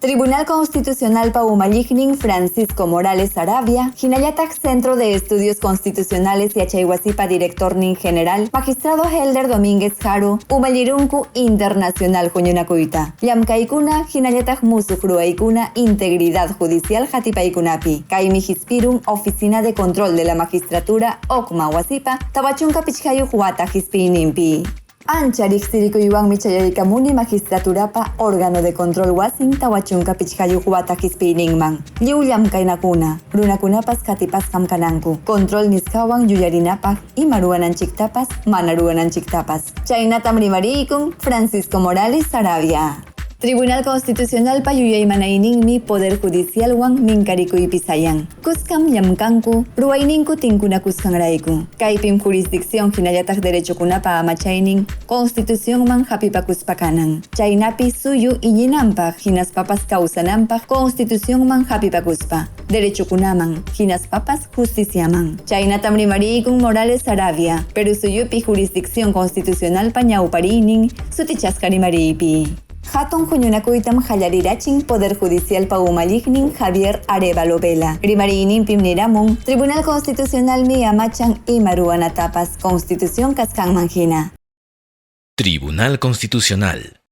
Tribunal Constitucionalpa umalliqnin Francisco Morales Saravia, hinallataq Centro de Estudios Constitucionales yachaywasipa directornin general, magistrado Helder Domínguez Haro, umallirunku internacional huñunakuyta. Llamkaykuna hinallataq musuq ruwaykuna integridad judicial hatipaykunapi. Kaymi hispirun Oficina de Control de la Magistratura OCMA wasipa 45 wata hispiyninpi. Ancha riqsirikuywanmi chayaykamuni magistraturapa órgano de control wasin 45 wata hispiyninman. Lliw llamkaynakuna, runakunapas qatipasqam kananku. Control nisqawan yuyarinapaq ima ruwananchiktapas mana ruwananchiktapas. Chaynatam rimariykun Francisco Morales Saravia. Tribunal Constitucionalpa yuyaymanayninmi Poder Judicialwan minkarikuypi sayan. Kuskam llamkanku, ruwayninku tinkunakusqanrayku. Kaypim jurisdicción hinallataq derechokunapa amachaynin Constitucionman hapipakuspa kanan. Chaynapi suyu iñinanpaq hinaspapas kawsananpaq Constitucionman hapipakuspa, derechokunaman hinaspapas justiciaman. Chaynatam rimariykun Morales Saravia, Perú suyupi jurisdicción constitucionalpa ñawpariynin sutichasqa rimariypi. Hatun huñunakuytam qallarirachin Poder Judicialpa umalliqnin Javier Arévalo Vela. Rimariyninpim niramun, Tribunal Constitucionalmi amachan ima ruwanatapas Constitución kasqanman hina. Tribunal Constitucional.